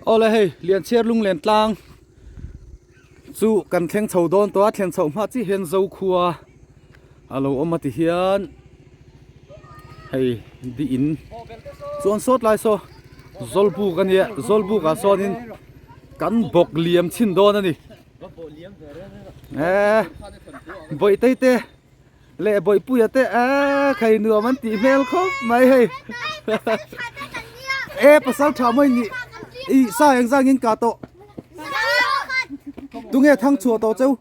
Awle hei Lianchhiar lunglen tlang chu kan thleng chho dawn tawh a thlen chhoh hma chiah hian Zokhua a lo awm a ti hian hei di in chuan sawt lai saw Zawlbuk a nia Zawlbuk ah sawnin kan bawk liam chhin dawn a ni eh bawihte te. Leh Bawihpuia te a khai nuam an tih hmel khawp mai hei. E pasal tha mai ni i sa eng zang in ka tawh. Tunge thang chhuah tawh cheu.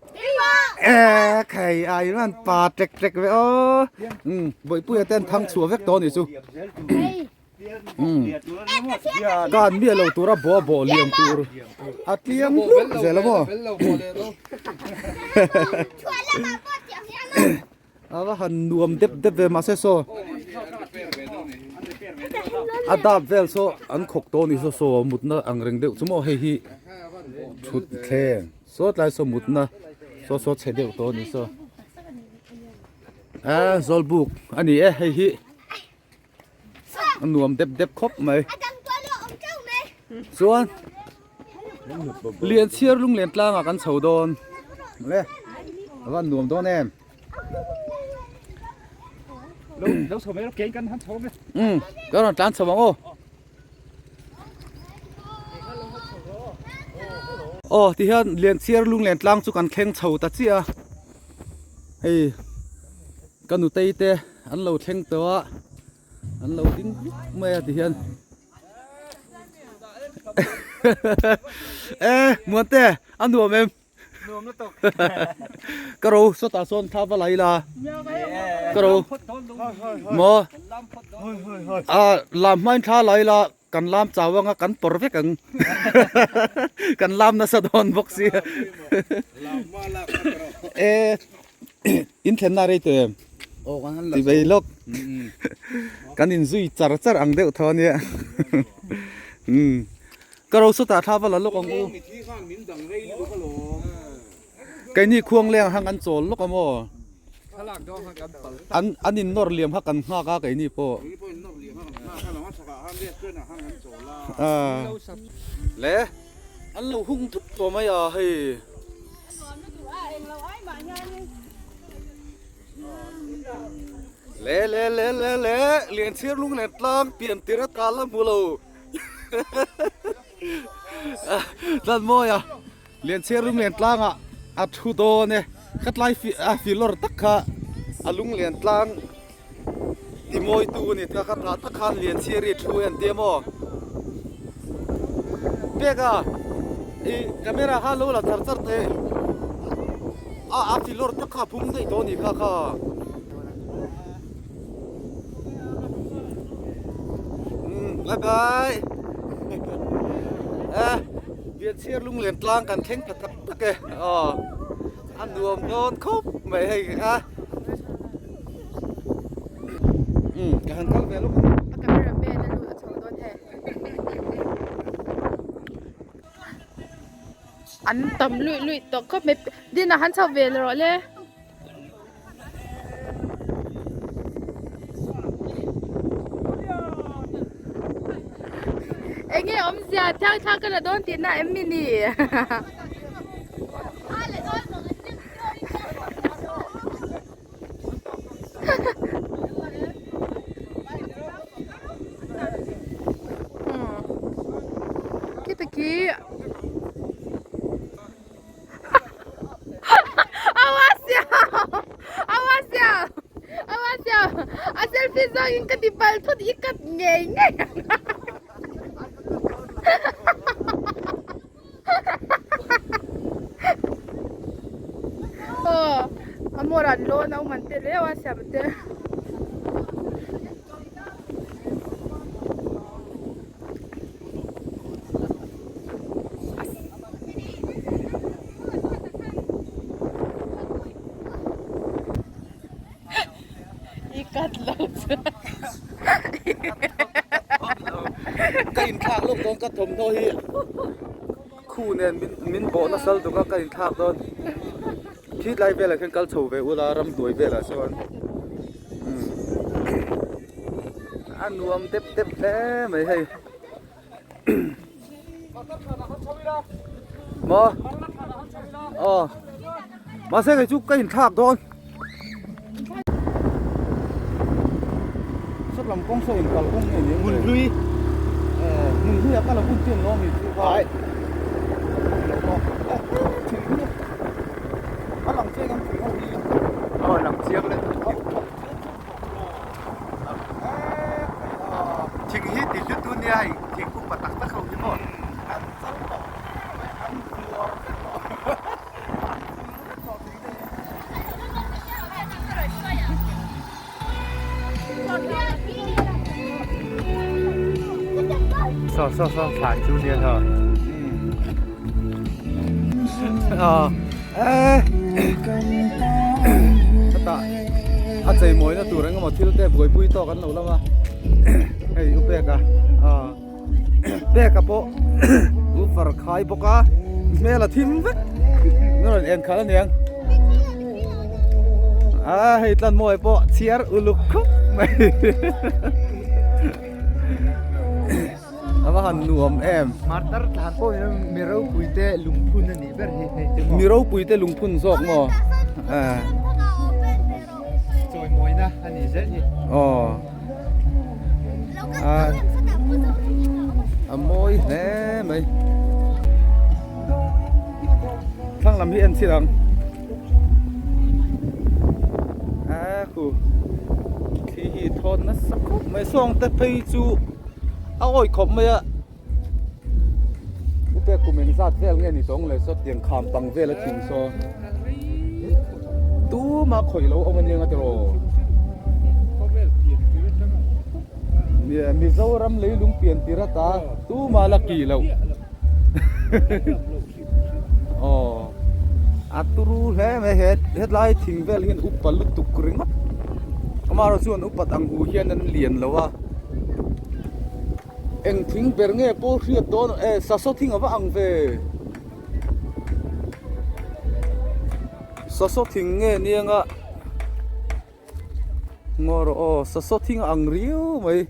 E khai ai ran pa trek trek ve o. Um Bawihpuia ten thang chhuah vek tawh ni chu. Kan miah lo tura bawh bawh liam tur a tliang hluk zel a maw a va han nuam dep dep ve mahse saw a dap vel saw an khawk tawh a ni saw saw mutna ang reng deuh chu maw hei hi thut thleng saw tlai saw mutna saw saw chhe deuh tawh a ni saw a zawlbuk a ni e hei hi. A nuam dep dep khawp mai. Chuan Lianchhiar lunglen tlangah kan chho dawn. Le a van nuam dawn em. Lo chho mai rawh kein kan han chho mai. Um kan rawn tlan chho ang aw. Aw tihian Lianchhiar lunglen tlang chu kan thleng chho ta chiah a. Hei ka nutei te. An lo thleng tawh a, an lo ding vuk mai a tihian. E Muante a nuam em? Nuam lutuk. Ka ro sawtah sawn thla va la ila. Ka ro. Maw? A lam hmain thla la ila kan lam chau anga kan pawr vek ang. Kan lam nasa dawn bawk sia. E In thlenna rei tawh em? Aw kan han la Ti vei lawk. Kan in zui char char ang deuh tho ania. Umm. Ka ro sawtah thla va la lawk ang u. Keini khuang leng hang an chawl lawk a maw? An an in nawr liam kha kan nghak a keini pawh. Le an lo hung thup tawh mai a hei. Le le le le le Lianchhiar lung leh tlang pian tir a tal a hmu lo Tlan mawi a Lianchhiar lung leh tlang ah a thu dawn e ka tlai a filawr tak kha a lung lian tlang ti mawi tu a ni ta kha tah tak khan Lianchhiar hi a thu e an tia maw pek a ih camera kha lo la char char teh a a filawr tak kha a phum daih tawh a ni kha kha. Bye bye eh Lianchhiar lunglen tlang kan thleng ta tak tak e aw a nuam dawn khawp mai hei a um ka han kal ve lawk ang. A camera man a lut a chho dawn hei. An tam luih luih tawh khawp mai Dina han chho ve rawh le. Enge awmzia thiang thla ka la dawn tihna em mi ni? Kita ki Awas ya! Awas ya! Awas ya! A selfie zawng in ka ti pal thut i cut ngei ngei ang. Aw, a mawr an lawn a awm an te leu a siam te. I cut lo chu. Ka inthlak lawk dawn ka thawmhnaw hi khu nen min min bawh nasal tuk a ka inthlak dawn khi tlai velah khian kal chho ve ula ramhnuai velah sawn a nuam dep dep hle mai hei. Maw? Aw. Mahse kei chu ka inthlak dawn. Sawt lam kawng saw inkal kawng nge ni ang le? Hmunhlui. Eh, hmunhlui ah ka lo hun chian lo ami chu kha. Thing hi a lang chiang em thing ho hi. Aw lang chiang le. Thing hi ti hlut tu nia hei thingkung pa tak tak ho hi maw? An chal tawh an hmuar vek tawh an hmul vek tawh thing te hi. Saw saw saw thlan chu nia tho. Hetah a chei mawina tur engemaw thil te buaipui tawk an lo lam a hei u peka peka pawh u far khai bawk a hmel a thim vek na rawn en khalh aniang a hei tlan mawi pawh chhiar uluk khawp mai. A va han nuam em. Martar thlan pawh hian mi ropui te lungphun a nih ber hi hei te maw. Mi ropui te lungphun zawk maw. Eh. Chawimawina a nih zel hi. Aw. A a mawi hle mai. Thlang lam hi en chhin ang. A khu thli hi thawn nasa khawp mai sawng te phei chu a awi khawp mai a upe kum eng zat vel nge ni tawng le saw tiang kham pang vel a thing saw tuma khawih lo awm aniang a tiraw Mizoram leilung pian tir ata tuma la kih loh. Aw a turu hle mai he hetlai thing vel hian upa lutuk ringawt amaherawh chuan upat ang hu hian an lian lo a eng thing ber nge pawh hriat dawn eh sasaw thing a va ang ve sasaw thing nge nia nga. Ngaw rawh aw sasaw thing a ang riau mai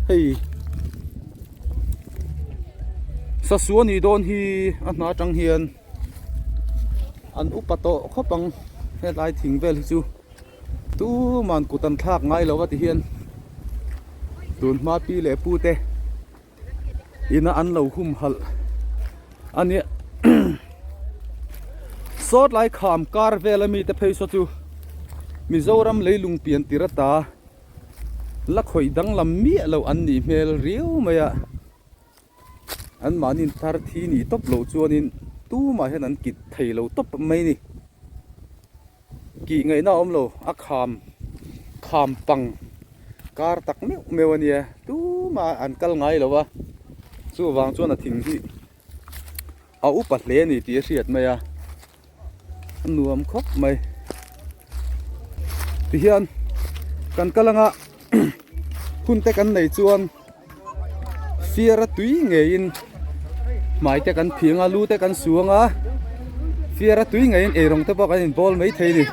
hei sasu a nih dawn hi a hna atang hian an upa tawh khawp ang helai thing vel hi chu tuman kut an thlak ngai lo a ti hian tun hma pi leh pu te ina an lo humhalh a nia sawt lai kham kar vel ami te phei saw chu Mizoram leilung pian tir ata la khawih danglam miah loh an nih hmel riau mai a an mahni thar thi nih tawp loh chuanin tumah hian an kit thei lo tawp mai a ni. Kih ngaihna a awm lo, a kham kham pang kar tak meuh meuh a nia, tumah an kal ngai lo a, chuvang chuan a thing hi a upa hle a ni tih a hriat mai a, a nuam khawp mai. Tihian kan kal anga hun te kan nei chuan fiara tui ngeiin hmai te kan phing a lu te kan suang a fiara tui ngeiin eirawng te pawh kan inbawl mai thei a ni.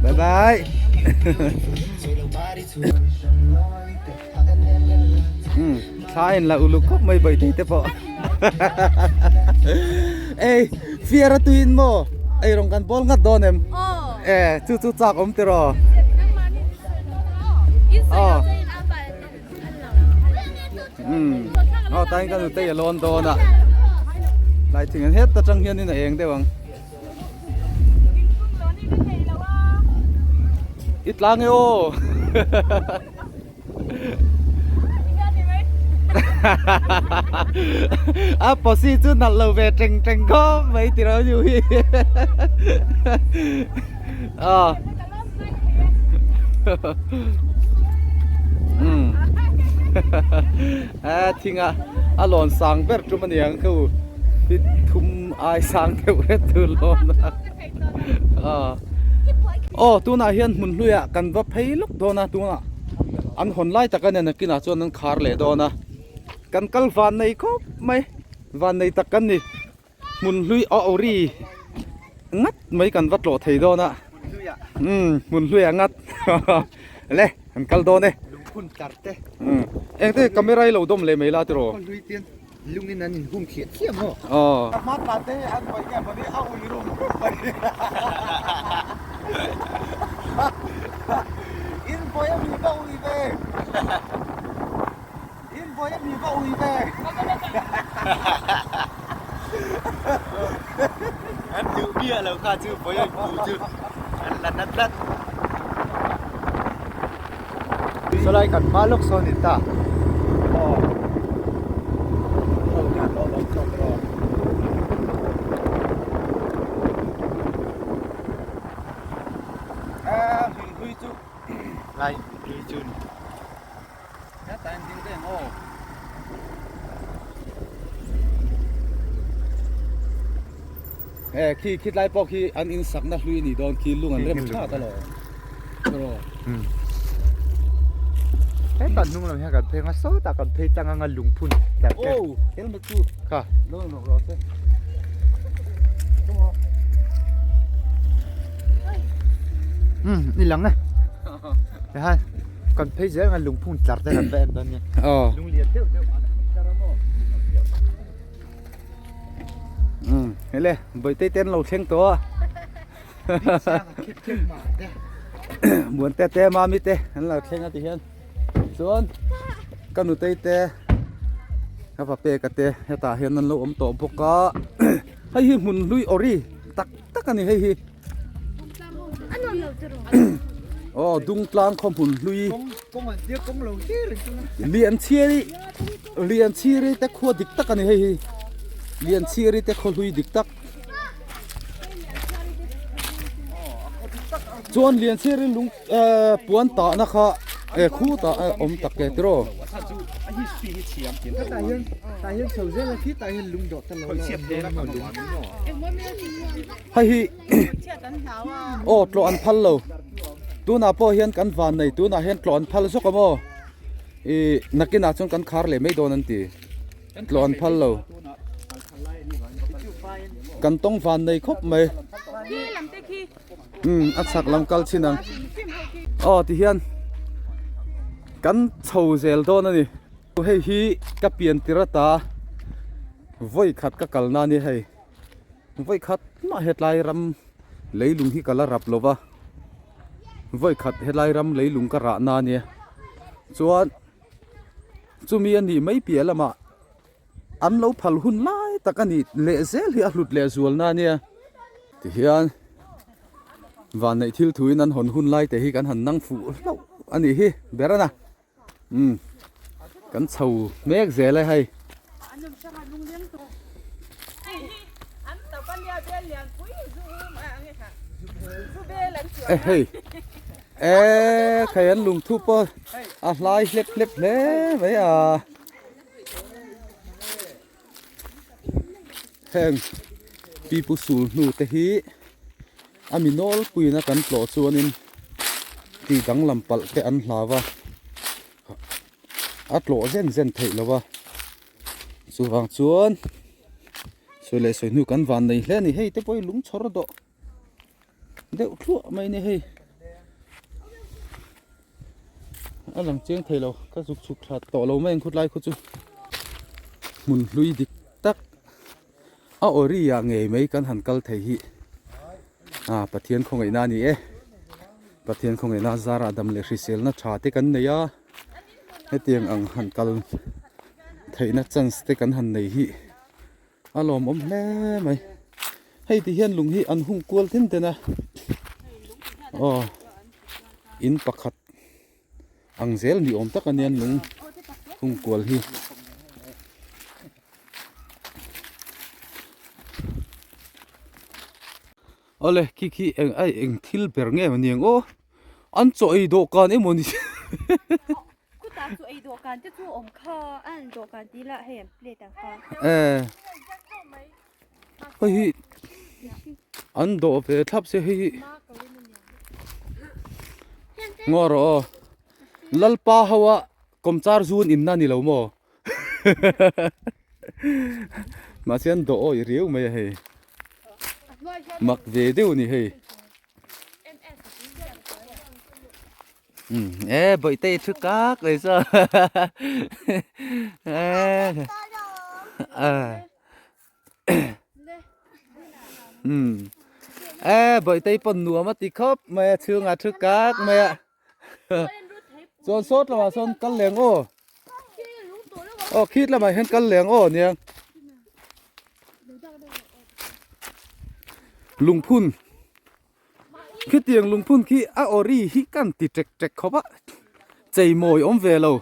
Bye bye. Thla in la uluk khawp mai bai thei te pawh. Ei, fiar a tuin maw? Ei rawng kan bawl ngat dawn em? E, chu chu chak awm tiraw? Aw. Aw tain kan utei a lawn dawn a. Lai thing an het atang hianin a eng deuh ang. I tlang e aw. A posi chu nalh lo ve teng teng khawp mai ti ro nu hi. A. Um. A thinga a lawn sang ber tum aniang khu. Fit thum ai sang deuh ret tur lawn a. Aw tunah hian hmun hluiah kan va phei lawk dawn a tunah an hawn lai tak a nia nakinah chuan an khar leh dawn a. Kan kal van nei khawp mai van nei tak kan ni hmun hlui a ori ngat mai kan va tlawh thei dawn a umm hmun hlui ah ngat le kan kal dawn e lungphun tar te umm engte camera hi lo dawm leh mai la tiraw hlui te lungin an inhung thliah thliah maw aw hma tlan te hi an paih nge mawni a ui rum rum mai in pawi a mi va ui ve. In vawi a mi va ui ve. An duh miah lo kha chu vawi a inpu chu an la na tlat. Sawlai kan hma lawk sawn in ta. Aw. Hlui chu. Lai hlui chu ni. Eh khi khi tlai pawh khi an in sakna hlui a nih dawn khi lung an rem thlak alawm tiraw. Hetah hnung lam hian kan phei anga sawtah kan phei tlang anga lungphun tlar te Oh helmet chu kha lo nawk rawh se. Um ni lang e Tikhan kan phei zel ang a lungphung tlar te kan va en dawn nia. Aw. Lung lian deuh deuh an tlar a maw. Um hele bawihte te an lo thleng tawh a. Muan te te mami te an lo thleng a ti hian chuan ka nutei te ka va pek a te hetah hian an lo awm tawh bawk a hei hi hmun hlui awri tak tak a ni hei hi. Aw Dungtlang khaw hmun hlui Lianchhiari Lianchhiari te khua dik tak a ni hei hi Lianchhiari te khaw hlui dik tak chuan Lianchhiari lung ehh puan tahna kha eh khutah a awm tak e tiraw. Hei hi aw tlawh an phal lo tunah pawh hian kan van nei tunah hian tlawh an phal zawk a maw ih nakinah chuan kan khar leh mai dawn an ti tlawh an phal lo kan tawng van nei khawp mai umm a chhak lam kal chin ang aw tihian kan chho zel dawn a ni hei hi ka pian tir ata vawi khat ka kal na a ni hei. Vawi khat mah hetlai ram leilung hi ka la rap lo va, vawi khat helai ram leilung ka rah na ania chuan chumi a nih mai piah lamah an lo phal hun lai tak a nih leh zel hi a hlut leh zual na ania tihian vanneih thil thuin an hawn hun lai te hi kan han nang fuh hlauh a nih hi ber a na. Umm kan chho mek zel e hei. E hei e khai an lungthu pawh a hlai hlep hlep hle mai a heng pipu sul hnu te hi A mi nawlpuiin a kan tlawh chuanin tih danglam palh te an hlau a, a tlawh zen zen theih lo a, chuvang chuan sawi leh sawi hnu kan van nei hle a ni, hei te pawh hi lung chhawr dawh deuh thluah mai a ni hei, a lang chiang thei lo ka zuk chhuk thla tawh lo mai ang khawtlai khaw chu hmun hlui dik tak. A awri ah ngei mai kan han kal thei hi ah Pathian khawngaihna a ni e Pathian khawngaihna zarah dam leh hriselna tha te kan nei a hetiang ang han kal theihna chance te kan han nei hi a lawmawm hle mai hei ti hian lung hi an hung kual then then a aw in pakhat ang zel ni awm tak a nia lung hung kual hi. Awle khi khi eng ai eng thil ber nge maw niang aw an chaw ei dawhkan emaw ni Chutah chu ei dawhkan te chu awm kha an dawhkan tih lah hei an plate ang kha. Eh hei hi an dawh ve thlap se hei hi ngaw rawh aw Lalpa ho a kawmchar zun inna ni lo maw. Mahse an dawh awih riau mai a hei. Mak ve deuh a ni hei. Um e bawihte i thu kak mai saw e um e bawihte i pawn nuam a ti khawp mai a chhungah thu kak mai a chuan sawt lamah sawn kal leng aw aw khit lamah hian kal leng aw nia lungphun. Khitiang lungphun khi a awri hi kan ti ṭek ṭek khawp a, cheimawi awm ve lo.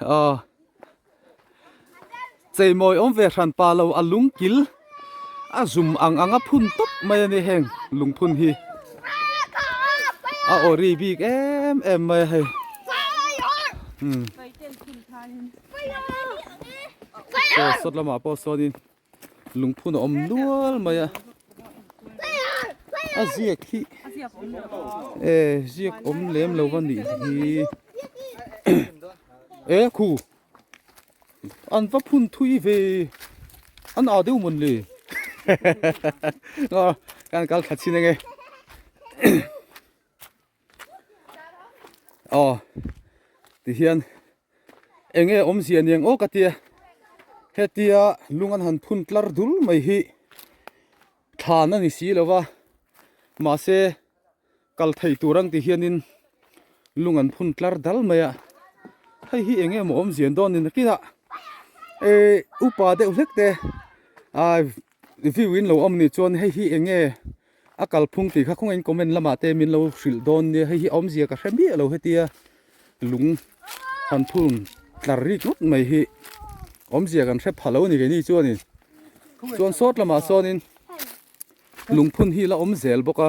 Aw cheimawi awm ve hran pa lo a lungkil a zum ang ang a phun tawp mai a ni heng lungphun hi a awri bik em em mai a hei. Umm saw sawt lamah pawh sawnin. Lungphun a awm nual mai a a ziak hi e ziak awm lem lo a nih hi e khu an va phun thui ve an ah deuh mawn le kan kal thla chin ange aw tihian eng nge awmzia niang aw ka tia hetia lung an han phun tlar dul mai hi thlan a ni si lo va mahse kal thei tur ang ti hianin lung an phun tlar dal mai a hei hi eng nge maw awmzia an dawn ni nakinah eh upa deuh hlek te ah view in lo awm ni chuan hei hi eng nge. A kalphung tih kha khawngaih in comment lamah te min lo hrilh dawn nia hei hi a awmzia ka hre miah lo hetia lung han phun tlar rik ngawt mai hi awmzia kan hre pha lo a ni keini chuanin chuan sawt lamah sawnin lungphun hi la awm zel bawk a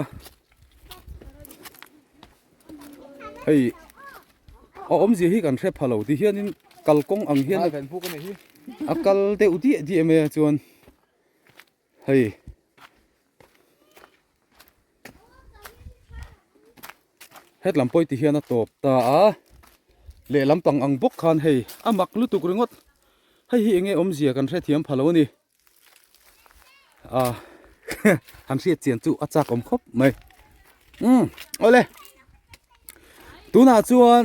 hei a awmzia hi kan hre pha lo ti hianin kalkawng ang hian a kal deuh diah diah mai a chuan Hei hetlam pawh ti hian a tawp ta a lehlam pang ang bawk khan hei a mak lutuk ringawt hei hi enge awmzia kan hrethiam pha lo a ni a han hriat chian chu a chak awm khawp mai umm awle tunah chuan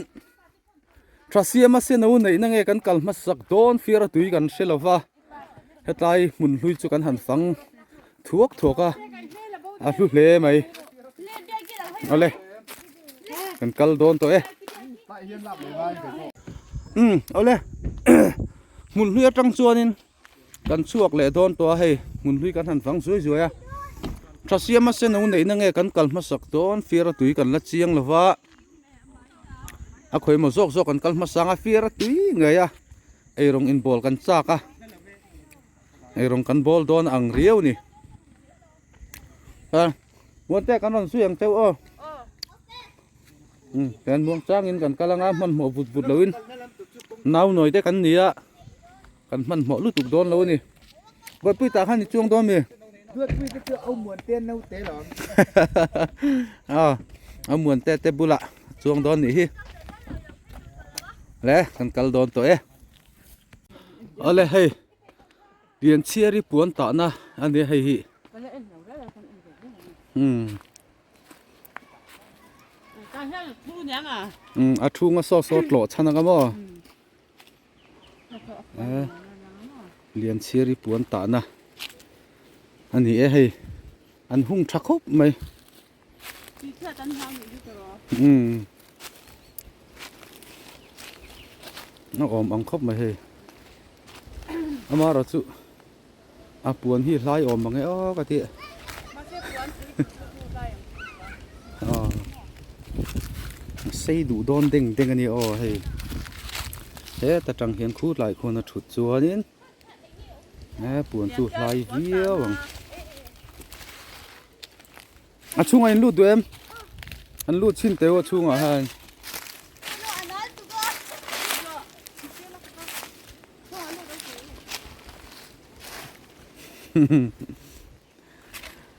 tha siama seno neihna nge kan kal hmasak dawn fiara tui kan hre lova. Hetlai hmun hlui chu kan han fang thuak thuak a, a hlu hle mai. Awle, kan kal dawn tawh e. Umm, awle, hmun hlui atang chuanin kan chhuak leh dawn tawh a hei, hmun hlui kan han fang zuai zuai a. Tha siama seno neihna nge kan kal hmasak dawn, fiara tui kan la chiang lova. A khawi emaw zawk zawk kan kal hmasa ang a, fiara tui ngei a. Eirawng inbawl kan chak a, eirawng kan bawl dawn ang riau ni. A, Muante kan rawn zui ang cheu aw. Um, kan muang changin kan kal anga hmanhmawh vut vut loin nau nawi te kan ni a, kan hmanhmawh lutuk dawn lo a ni. Buaipui tah khan i chuang dawn mi? Buaipui te chu au Muante no te lo. A, au Muante te bulah chuang dawn nih hi. Le kan kal dawn tawh e. Awle hei Pianchhiari puan tahna a nia hei hi. Umm. Umm a chhunga saw saw tlawh chhan anga maw. Eh Lianchhiari puan tahna a ni e hei an hung tha khawp mai. Umm a awm ang khawp mai hei amaherawh chu a puan hi hlai awm ang e aw ka ti aw sei duh dawn deng deng a ni aw hei heta tang hian khutlai khuan a thut chuanin he puan chu hlai viau ang. A chhungah in lut duh em? An lut chhin teu a chhungah hian.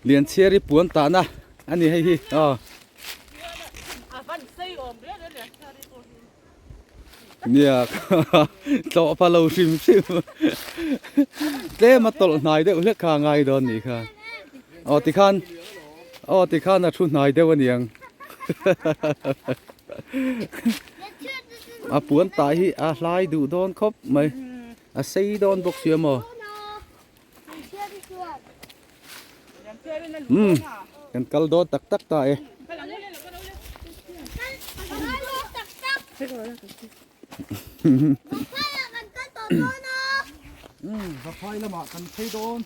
Lianchhiari puan tahna a ni hei hi aw. Nia tlawh pa lo hrim hrim tlem a tawlh hnai deuh hlek kha a ngai dawn nih kha aw tikhan aw tikhan a thu hnai deuh aniang a puan tah hi a hlai duh dawn khawp mai a sei dawn bawk sia maw. Umm kan kal dawn tak tak ta e. Umm Vaphai lamah kan phei dawn.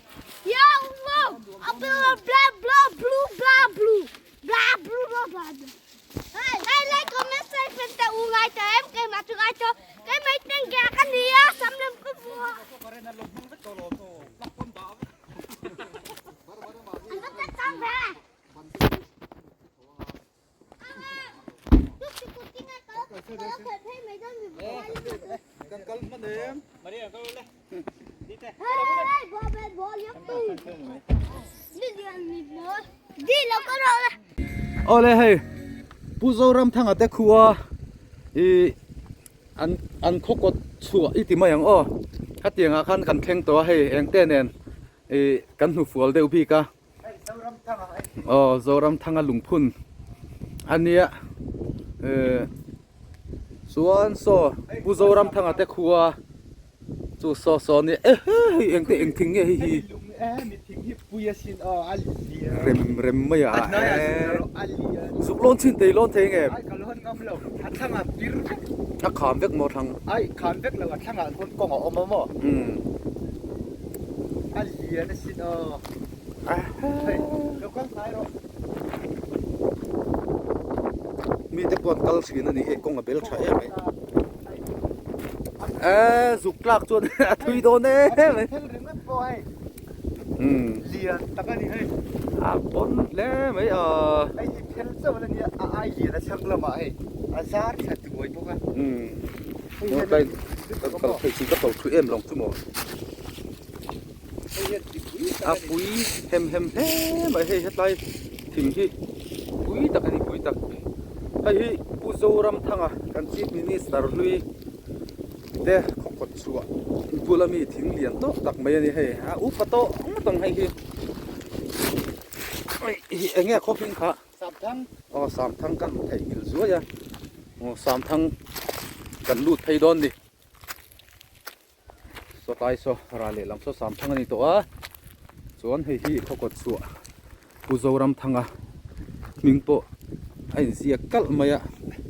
Kan kal hman em? Awle hei Pu Zoramthanga te khua ih an an khaw kawt chhuah i ti mai ang aw hetiang ah khan kan thleng tawh a hei eng te nen ih kan hnu fual deuh bik a aw Zoramthanga lungphun a nia eh chuan saw Pu Zoramthanga te khua Chu saw saw nia e hei eng te eng thing nge hei hi rem rem mai a zuk lawn chhin tei lawn thei nge a kham vek maw thlang mite pawh an kal thin a ni hei kawng a bel tha em mai. Eee zuk tlak chuan a thui dawn em mai. Thil ringawt pawh hei lian tak a ni hei. A pawn hle mai a. Hei hi phel chauh la nia a ai lian a chhak lamah hei a zar thla tuai bawk a. Umm kal phei chu ka kal thui em lo chu maw. A pui hem hem hle mai hei hetlai thing hi pui tak a ni pui tak hei hi Pu Zoramthanga kan Chief Minister hlui te khaw kawt chhuah bula mi thing lian tawk tak mai a ni hei a upa tawh ngawt ang hei hi eng nge khaw hming kha aw Samthang kan theihnghilh zuai a aw Samthang kan lut phei dawn ni. Sawtlai saw ral lehlam saw Samthang a ni tawh a, chuan hei hi khaw kawt chhuah Pu Zoramthanga hming pawh a inziak kalh mai a,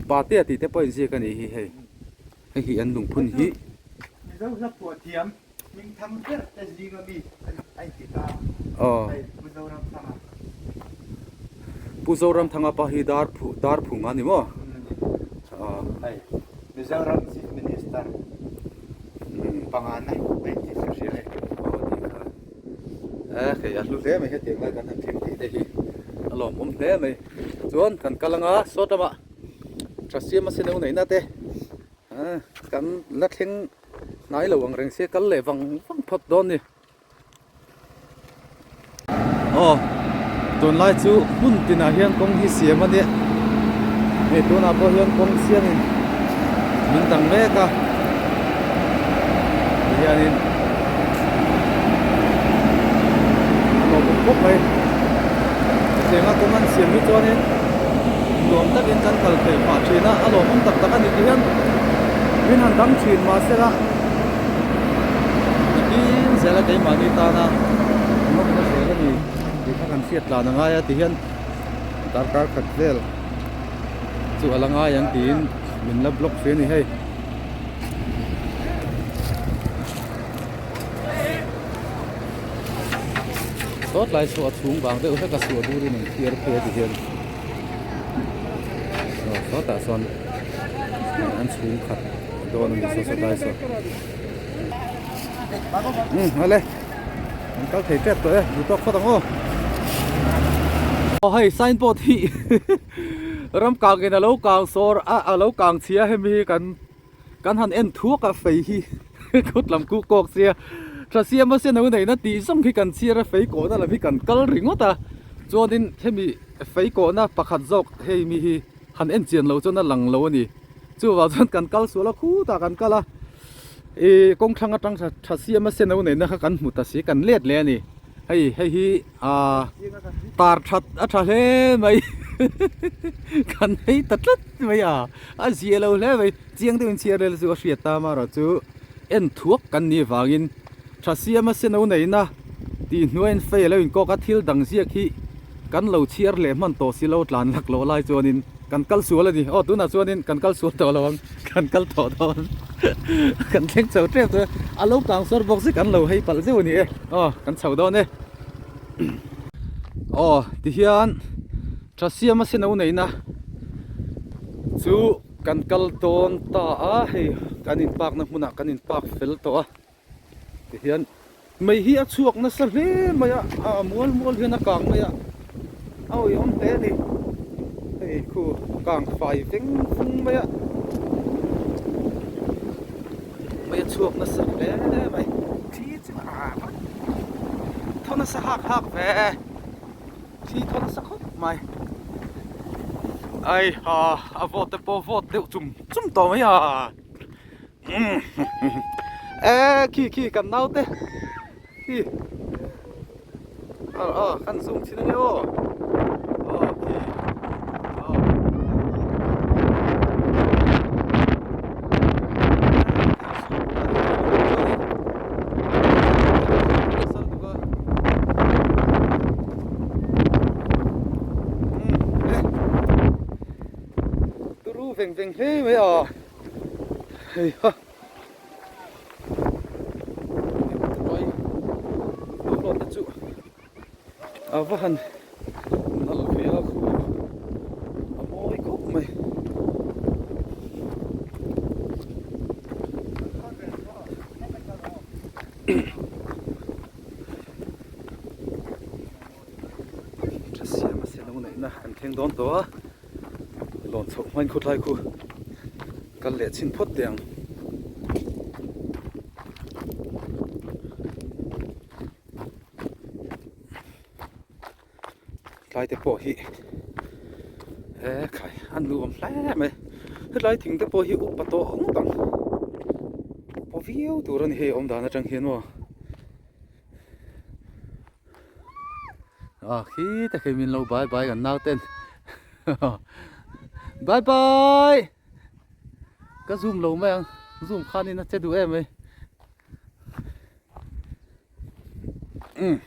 Patea tih te pawh a inziak a nih hi hei, hei hi an lungphun hi. Mizo hla phuah thiam hming thang ber te zinga mi a inti ta a, hei Pu Zoramthanga. Pu Zoramthanga pa hi dar dar phung a ni maw? Hei Mizoram Chief Minister pangana a inti chu hria hei. Aw tih kha e hei a hlu hle mai hetiang lai kan han thim tih te hi a lawmawm hle mai chuan kan kal anga saw lamah tha siam a seneu neihna te kan la thleng hnai lo ang reng sia kal leh vang vang phawt dawn a ni. Aw tunlai chu hmun tinah hian kawng hi siam a nia hei tunah pawh hian kawng siamin min dang mek a tihianin a lawmawm khawp mai hetianga kawng an siam hi chuanin nuam takin kan kal theih phah thin a a lawmawm tak tak a ni tihian min han dang thin mahsela. Nitin zela keimahni tana nawmna zel a ni tih kha kan hriat tlan a ngai a tihian darkar khat vel chu a la ngai ang tiin min la block hle a ni hei. Saw tlai chhuah chhung vang deuh hlek a suah durin an thiar phei a tihian aw sawtah sawn an chhung khat dawn a ni saw saw tlai saw umm ale an kal thei tep tawh e duh tawk phawt ang aw aw hei signboard hi ram kang in alo kang sawr a alo kang chhia hemi hi kan Kan han en thuak a fei hi kut lam kuk kawk sia tha siam a seno neihna tih zawng hi kan chhiar a fei kawhna lam hi kan kal ringawt a chuanin hemi fei kawhna pakhat zawk hei mi hi han en chian loh chuan a lang lo a ni. Chuvang chuan kan kal sual a khutah kan kal a ih kawng thlang atang tha tha siam a sen a neihna kha kan hmu ta si kan let leh a ni hei hei hi ah tar that a tha hle mai kan hei ta tlat mai a a zia lo hle mai chiang deuhin chhiar rel chu a hriat ta amaherawhchu en thuak kan nih vangin Tha siam a seno neihna tih hnuaiin fei a lo inkawk a, thil dang ziak hi kan lo chhiar leh hman tawh si lo tlan lak loh lai chuanin kan kal sual a ni. Aw tunah chuanin kan kal sual tawh lo ang, kan kal tawh dawn kan thleng chho tep chu a lo kang sawr bawk si kan lo hei palh zeuh a ni e. Aw kan chho dawn e. Aw tihian tha siam a seno neihna chu kan kal dawn ta a, hei kan in park na hmunah kan in park fel tawh a. Tihian mei hi a chhuak nasa hle mai a, a mual mual hian a kang mai a, a awihawm hle a ni. Hei khu kang fai veng vung mai a, mei a chhuak nasa hle mai. Thli chu a thaw nasa hak hak ve, thli thaw nasa khawp mai. Ai ha a vawt te pawh vawt deuh chum chum tawh mai a. E khi khi kan naute khi ờ ờ kan zoom thin ange aw aw khi aw turu veng veng hle mai a. Hei ha tlai hlawt te chu a va han nalh ve a khu a mawi khawp mai. Tha siam a siam neihna kan thleng dawn tawh a. Lawn chhoh hmain khawtlai khu kal leh chhin phawt teh ang. Tlai te pawh hi he khai an nuam hle mai. Hetlai thing te pawh hi upa tawh ngawt ang. Upa viau tur a ni hei awm dan atang hian maw. Ah khi te khi min lo bye bye kan nau ten bye bye ka zoom lo mai ang zoom khan in a che duh em mai um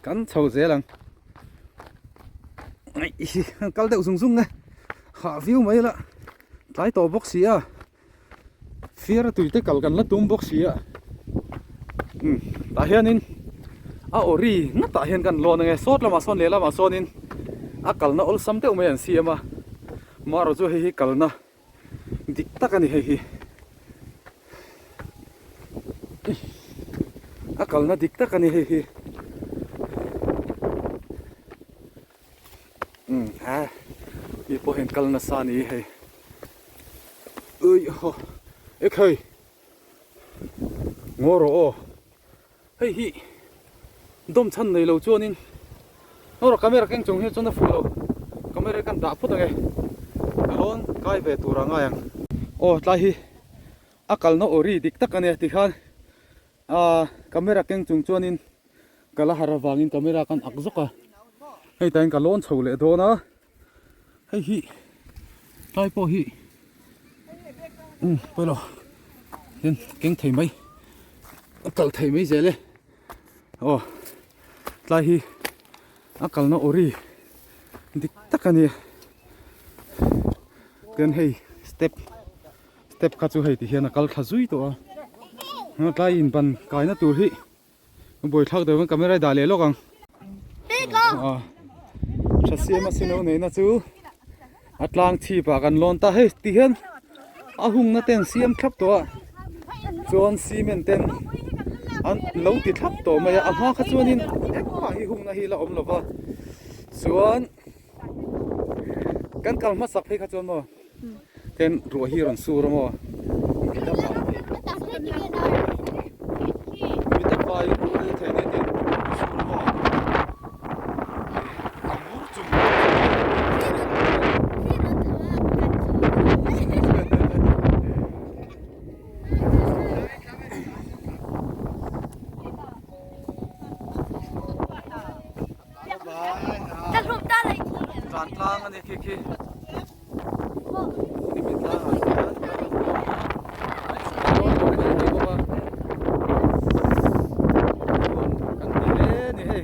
kan chho zel ang kal deuh zung zung e hah viau mai la tlai tawh bawk si a. Fiara tui te kal kan la tum bawk si a umm tah hianin a awri ngatah hian kan lawn ange sawt lamah sawn leh lamah sawnin a kalna awlsam deuh mai an siam a marawh chu hei hi kalna dik tak a ni hei hi a kalna dik tak a ni hei hi umm a mi pawh hian kal nasa a ni hei. Ui haw e khai ngaw rawh aw hei hi dawm chhan nei lo chuanin ngaw rawh camera keng chung hian chuan a fuh lo camera kan dah phawt ange ka lawn kai ve tur a ngai ang aw tlai hi a kalna aw ri dik tak ania tikhan ah camera keng chung chuanin ka la har avangin camera kan ak zawk a hei tain ka lawn chho leh dawn a. Hei hi tlai pawh hi um pawilo hian keng thei mai a kal thei mai zel e aw tlai hi a kalna awri dik tak a ni tin hei step step kha chu hei ti hian a kal thla zui tawh a tlai in ban kaina tur hi. Buaithlak deuh in camera i dah leh lawk ang. Ah, tha siam a sino neihna chu a tlang chhip ah kan lawn ta hei ti hian a hungna te an siam thlap tawh a chuan cement ten an lo ti thlap tawh mai a a hma kha chuanin engmah hi hungna hi la awm lo va chuan kan kal hmasak phei kha chuan maw Ten ruah hi a rawn sur a maw? Mit a vai ul thei nia ten ruah hi sur a maw? A mur chung. Tan tlang a ni khi khi. Hemi tlangah hian dawn tur hi a ni bawk a. Nuam kan ti hle a ni hei.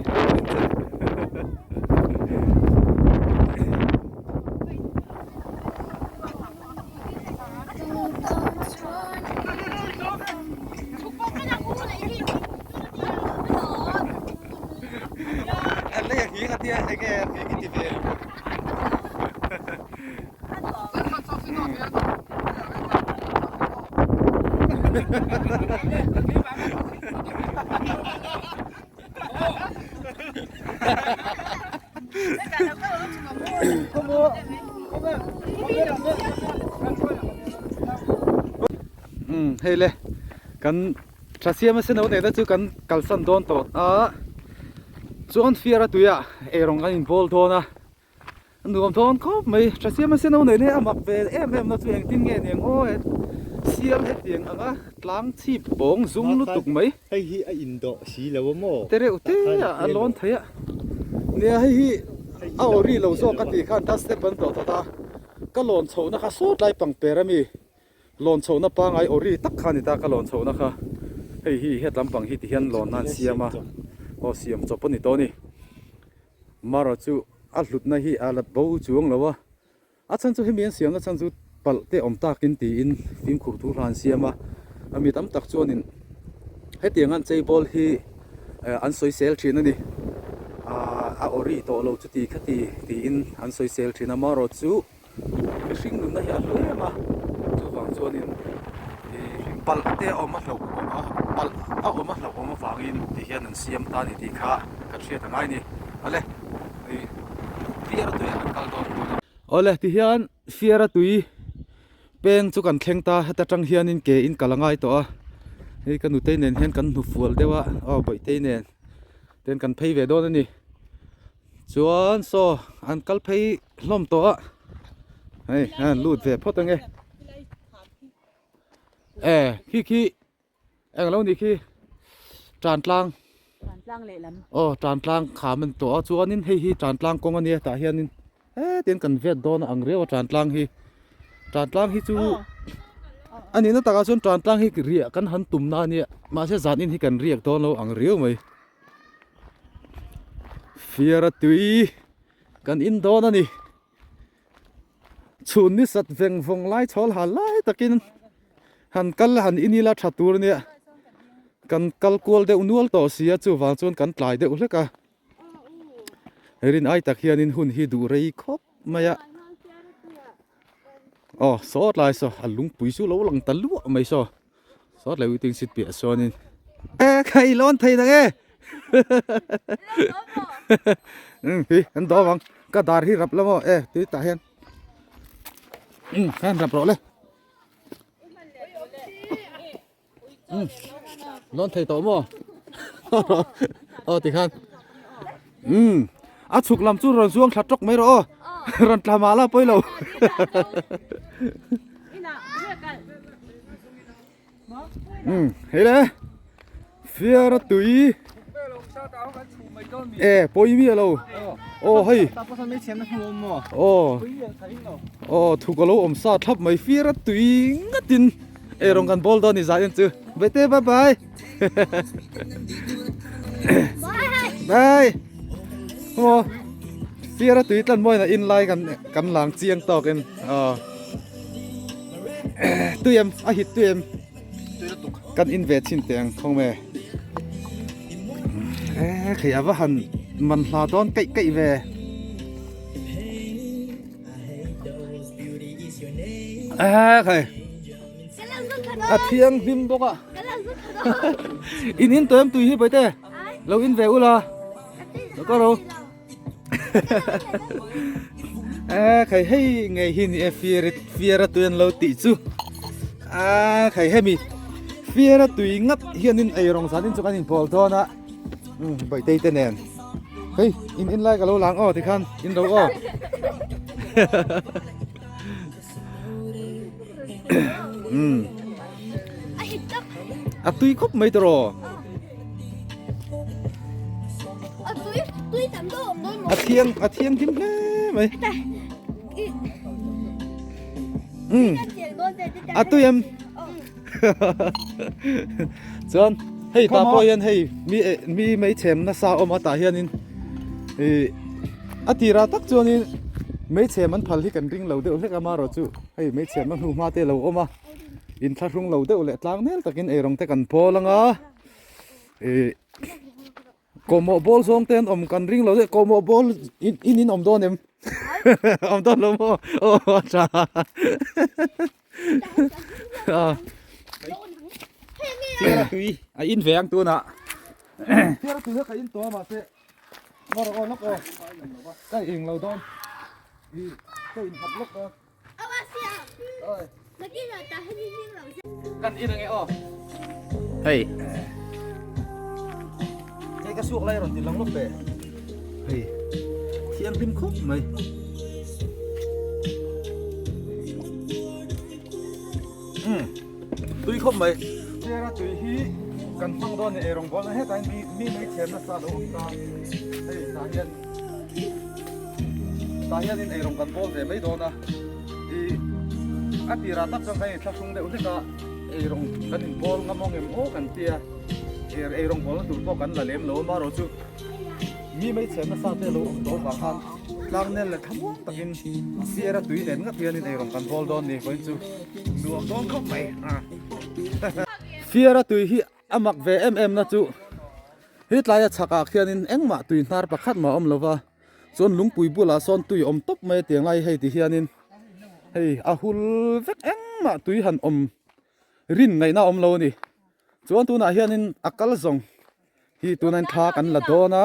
Umm hei le kan tha siam a seno nena chu kan kalsan dawn tawh a chuan fiar a tuiah eirawng kan inbawl dawn a. Nuam dawn khawp mai, tha siam a seno nei hle a mak ve em em na chu engtin nge niang aw he sial hetiang anga tlang chhip bawng zum lutuk mai. Hei hi a indawh si lo a maw? Te reuh te a a lawn thei a, nia hei hi a aw ri lo zawk a tih khan ta step an tawh thawt a, ka lawn chhohna kha sawt lai pangper a mi lawn chhohna pangai aw ri tak kha a ni ta ka lawn chhohna kha hei hi het lampang hi ti hian lawn nan siam a aw siam chawp a ni tawh a ni. Mara chu a hlutna hi a la bo chuang lo a, a chhan chu hemi an siamna chhan chu palh te awm takin tiin fimkhur thu hla an siam a, a mi tam tak chuanin hetiang an cheibawl hi an sawisel thin a ni, a awri tawh lo chuti khati tiin an sawisel thin a, marawh chu. Mihring nunna hi a hlu em a, chuvang chuanin ih palh te a awm a hlauh awm a, palh a awm a hlauh awm avangin ti hian an siam ta a ni tih kha kan hriat a ngai a ni. Awle ih fiara tui ah kan kal dawn tun a. Awle ti hian fiara tui peng chu kan thleng ta, heta tang hianin ke in kal a ngai tawh a, hei ka nutei nen hian kan hnufual deuh a, aw bawihte nen ten kan phei ve dawn a ni. Chuan saw an kal phei hlawm tawh a hei an lut ve phawt ange e khi khi eng lo ni khi tan tlang aw tan tlang kham an tawh a chuanin hei hi tan tlang kawng ania tah hianin hetin kan vet dawn a ang riau a tan tlang hi tan tlang hi chu a nihna takah chuan tan tlang hi riah kan han tum na ania mahse zan in hi kan riak dawn lo ang riau mai. Fiara tui kan in dawn a ni. Chhun ni sat veng vawng lai chhawl hal lai takin han kal han in ila tha tur ania. Kan kal kual deuh nual tawh si a chuvang chuan kan tlai deuh hlek a. Rin ai tak hianin hun hi duh rei khawp mai a. Aw saw tlai saw a lungpui chu lo lang ta luah mai saw. Sawt leh waiting seat piah sawn in e kha i lawn thei nang e um hi an dawm ang ka dar hi rap la maw e tui tah hian um khan rap rawh le um lawn thei tawh maw aw ti khan um a chhuk lam chu rawn zuang thla tawk mai rawh aw rawn tla mah la pawi lo. Um hei le fiara tui e pawi mi alo aw hei aw aw thuk alo awm sa thlap mai fiara tui ngatin ei rawng kan bawl dawn ni zah en chu bete bye bye bye aw fiara tui tlan mawi na in lai kan kan lang chiang tawkin aw. Tui em a hit tui em kan in ve chin teng khawng me e khei ava han man hla dawn keih keih ve e khei a thiang hlim bawk a in in tawh em tui hi bawihte lo in ve ula lo ka ro. A khai hei ngei hi ni e fiara fiara tui an lo tih chu a khai hemi fiara tui ngap hianin ei rawng zanin chu kan inpawl dawn a um bawihte te nen hei in in lai ka lo lang aw tikhan in ro aw um a tui khawp mai tawh a thiang a thiang hlim hle mai. Um a tui em chuan hei tah pawh hian hei mi mi mei chhem nasa awm a tah hianin ih a tirah tak chuanin mei chhem an phal hi kan ring lo deuh hlek a marawh chu hei mei chhem a hnu hma te a lo awm a inthlahrung lo deuh leh tlang nel takin eirawng te kan pawl anga ih Kawhmawh bawl zawng te an awm kan ring lo deuh kawhmawh bawl in in awm dawn em awm dawn lo maw aw a tha a fiara tui a in ve ang tunah fiara tui kha ka in tawh a mahse ngaw rawh aw lawk aw ka eng lo dawn i ka in nghat lawk dawn Kan in ange aw. Hei. Hei ka suak lai rawn ti lang lawk ve. Hei. Thianghlim khawp mai. Um. Tui khawp mai. Chera tui hi kan hmang dawn ni eirawng bawl na hetah hian mi mi mai chhem nasa lo awm ta. Hei tah hian Tah hianin eirawng kan bawl ve mai dawn a, ih a tirah tak chuan kan inthlahrung deuh hlek a, eirawng kan inbawl ngam awng em aw kan tia, eirawng bawlna tur pawh kan la lem lo a, amaherawhchu mi mai chhe nasa te lo awm tawh avang khan tlang nel leh thlamuang takin Sierra tui nen ngat hianin eirawng kan bawl dawn ni vawiin chu nuam dawn khawp mai a. Sierra tui hi A mak ve em em na chu he tlaia chhakah khianin engmah tui hnar pakhat mah a awm lova chuan lungpui bulah sawn tui awm tawp mai a tiang lai hei ti hianin hei a hul vek engmah tui han awm rin ngaihna a awm lo a ni chuan tunah hianin a kal zawng hi tunain thla kan la dawn a.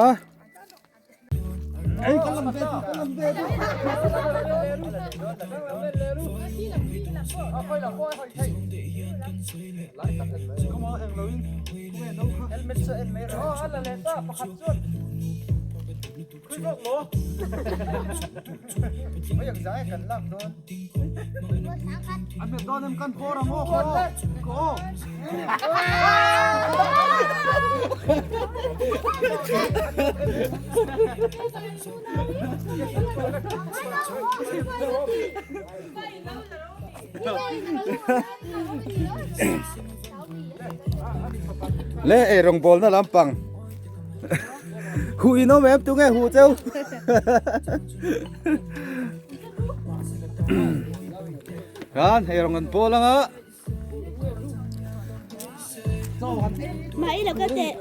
Le ei rawngbawlna lampang huh in awm em tunge huh cheu khan ei rawng an bawl anga Mai lo ka teh.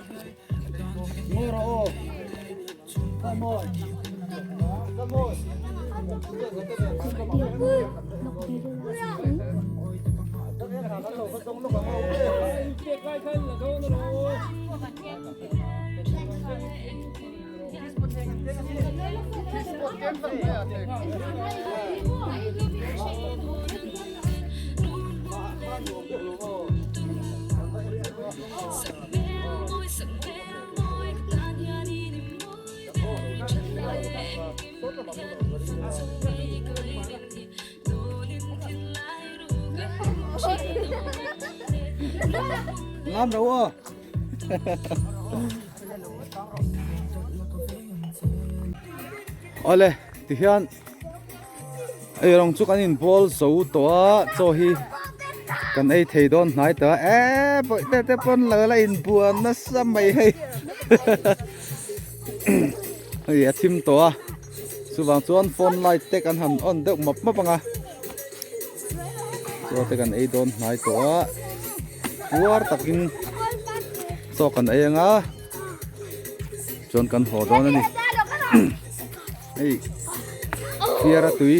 Lam ro aw. Awle tihian eirawng chu kan inbawl zo tawh a chaw hi kan ei thei dawn hnai tawh a eee bawihte te pawn lo la inbuan nasa mai hei hei a thim tawh a chuvang chuan phone light te kan han on deuh map map ang a chaw te kan ei dawn hnai tawh a puar takin chaw kan ei ang a. Chuan kan haw dawn a ni. Hei fiara tui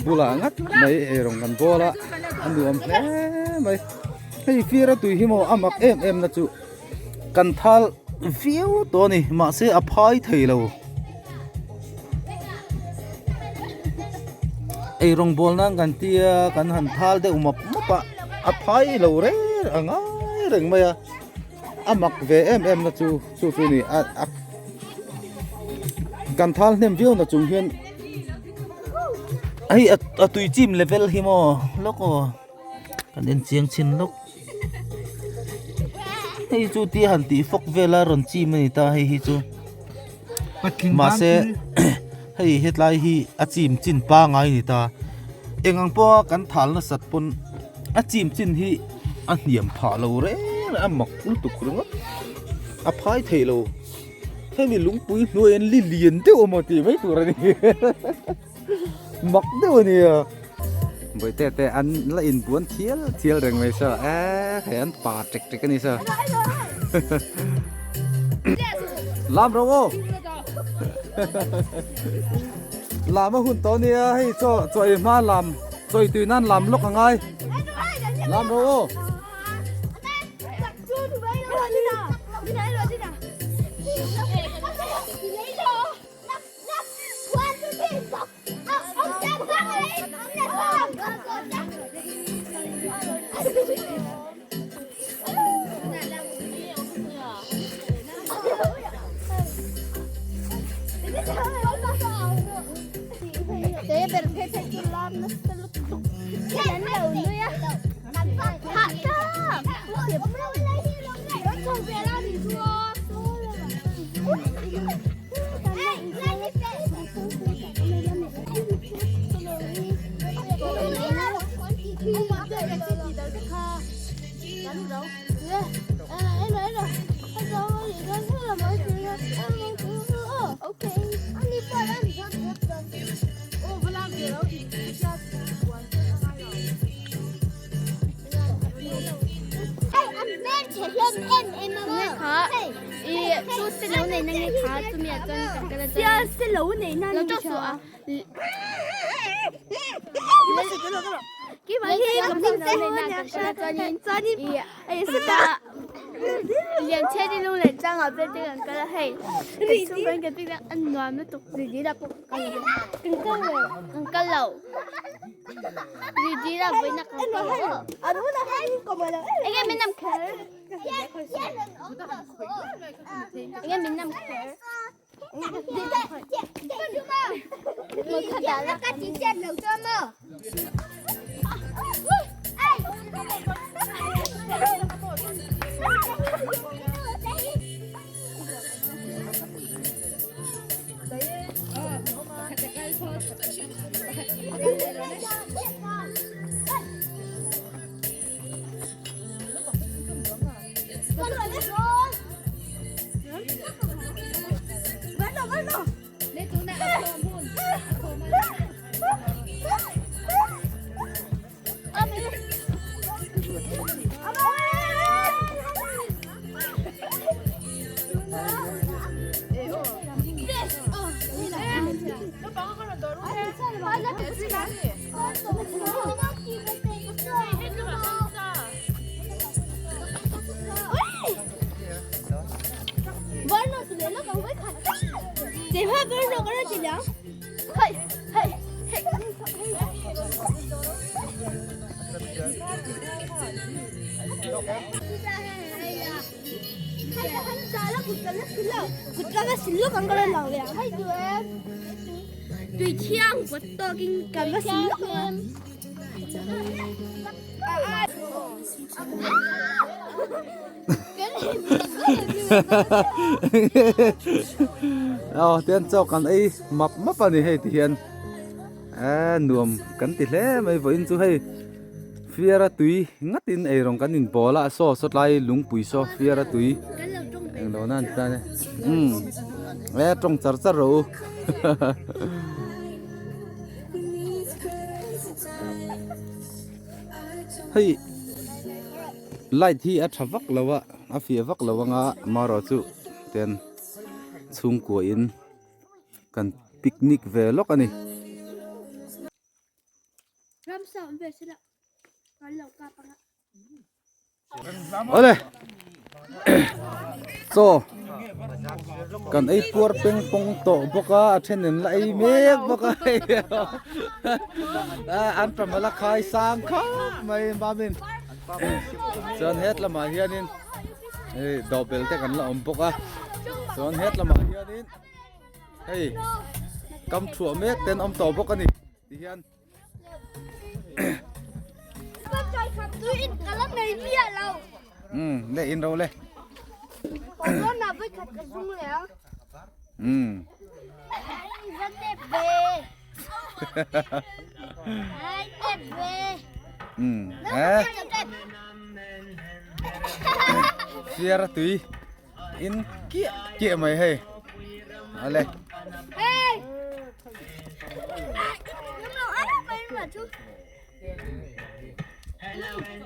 bulah ngat mai eirawng kan bawl a a nuam hle mai. Hei fiara tui hi maw a mak em em na chu kan thal viau tawh a ni mahse a phai thei lo. Eirawng bawl nan kan tia kan han thal deuh map map a a phai lo reng a ngai reng mai a. A mak ve em em na chu chu chu ni a a kan thal hnem viau na chung hian hei a tui chim level hi maw lawk aw kan en chiang chhin lawk hei chu tia han tih fawk vel a rawn chim a ni ta hei hi chu mahse. Hei hetlai hi a chim chin pangai a ni ta. Eng ang pawha kan thal nasat pawn a chim chin hi a hniam phah lo reng a, a mak lutuk ringawt. A phai thei lo. Hemi lungpui hnuai an li lian deuh a maw tih mai tur a ni. Mak deuh a nia. Bawihte te an la inbuan thial thial reng mai saw eh hei an pa tek tek a ni saw. Lam rawh aw. Lam a hun tawh nia hei chaw chaw ei hma lam chaw ei tui nan lam lawk a ngai. Lam rawh aw. Aw tian chaw kan ei map map a ni hei ti hian eh nuam kan ti hle mai vawiin chu hei fiara tui ngatin eirawng kan inbawl a saw saw tlai lungpui saw fiara tui englo nan chuan e umm eh tawng char char rawh u hei light hi a tha vak lo a a fiah vak lo anga marawh chu ten chhungkua in kan picnic ve lawk a ni. Awle chaw kan ei puar peng pawng tawh bawk a a then an la ei mek bawk a hei an pamala khai sang khawp mai mamin chuan het lamah hianin hei dawhbel te kan la awm bawk a chuan het lamah hianin hei kam thuah mek te an awm tawh bawk a ni tihian. Um le in ro le. Um. Um eh fiar tui in kiah kiah mai hei ale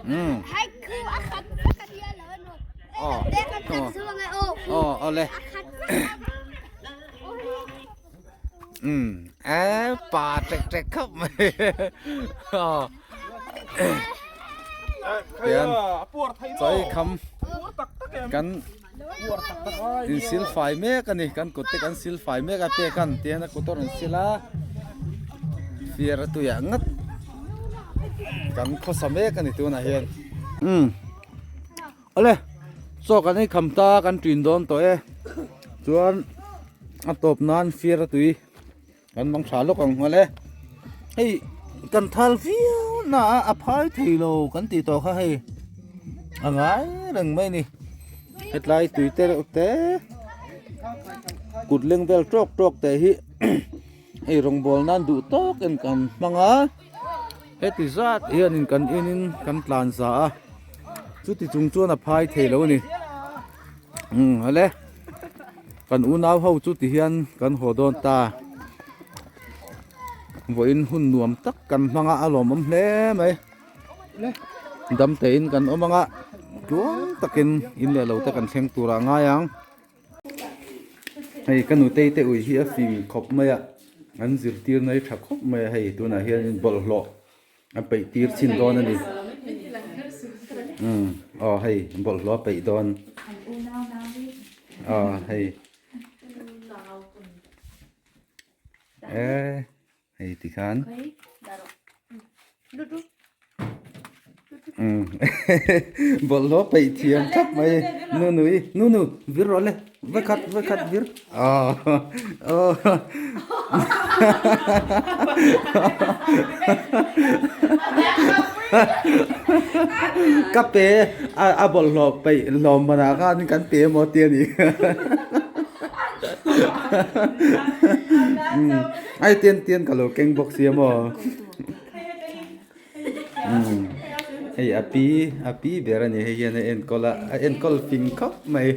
um aw aw awle um e pa trek trek khawp mai aw tian chawi kham kan in sil fai mek a ni kan kut te kan sil fai mek a pek an tihian a kut a rawn sil a fiar a tuiah ngat kan khawsa mek a ni tunah hian umm awle chaw kan ei kham ta kan ṭin dawn tawh e chuan a tawp nan fiar a tui Kan mang tha lawk ang nghal e. Hei kan thal viau na a a phai thei lo kan tih tawh kha hei a ngai reng mai a ni. Hetlai tui te reuh te kut leng vel tawk tawk te hi hei rawngbawl nan duh tawk in kan hmang a heti zat hianin kan in in kan tlan za a chuti chung chuan a phai thei lo a ni. Umm hale. Kan unau ho chu ti hian kan haw dawn ta. Vawiin hun nuam tak kan hmang a, a lawmawm hle mai. Dam tein kan awm ang a, tluang takin in leh lo te kan thleng tur ah ngai ang. Hei ka nutei te ui hi a fing khawp mai a, an zirtir na hi tha khawp mai a hei tunah hian bawlhhlawh a peih tir chhin dawn a ni umm aw hei bawlhhlawh a peih dawn aw hei eh hei tikhan umm bawlhhlawh peih thiam thlap mai nu nui nu nu vir rawh le vekhat vekhat vir aw aw. Ka pe a bawlhhlawh peih hlawm manah khan kan pe emaw tia ni ai tian tian ka lo keng bawk sia maw hei a pi a pi ber a ni hei hian a enkawl a a enkawl fing khawp mai.